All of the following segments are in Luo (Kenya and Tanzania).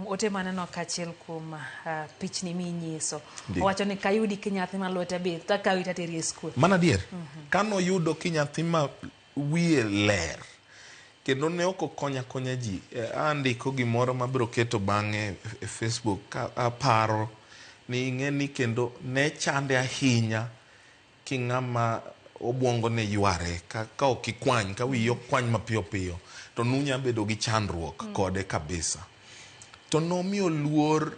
kuom ote maneno kaachiel kuom pichni minyiso. Ndiyo. Owacho ni kayudi ki nyathi ma lwete bith to akawi tateri e skul. Mano adier. Kanoyudo ki nyathi ma wiye ler kendo ne ok okonya konya ji. Andiko gimoro mabiro keto bang'e e Facebook ka aparo ni ing'e ni kendo ne chande ahinya ki ng'ama obwongo ne yware ka, ka ok ikwany ka wiyi ok kwany mapiyo piyo to nunya bedo gi chandruok kode kabisa. To nomiyo luor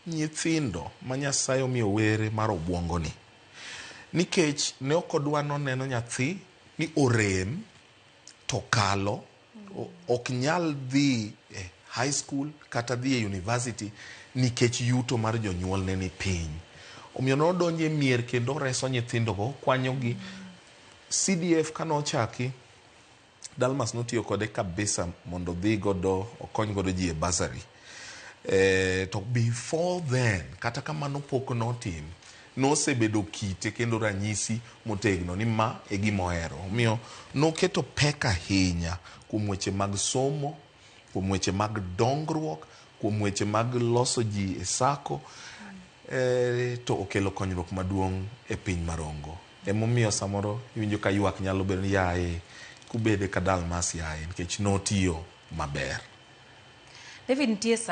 nyithindo ma Nyasaye omiyo were mar obwongo ni. Nikech ne ok odwa noneno nyathi ni orem to kalo ok nyal dhi e high school kata dhi e university nikech yuto mar jonyuolne ni piny. Omiyo nodonjo e mier kendo oreso nyithindogo, okwanyogi. CDF kanochaki, Dalmas notiyo kode kabisa mondo odhi godo okony godo ji e bursary. To before then, kata kamano pok notim, nosebedo kite kendo ranyisi motegno ni ma e gima ohero. Omiyo noketo pek ahinya kuom weche mag somo, kuom weche mag dongruok, kuom weche mag loso ji e sako, to okelo konyruok maduong' e piny marongo. Emomiyo samoro iwinjo ka ywak nyalo bedo ni yaye kubede ka Dalmas yaye nikech notiyo maber. David nitie sa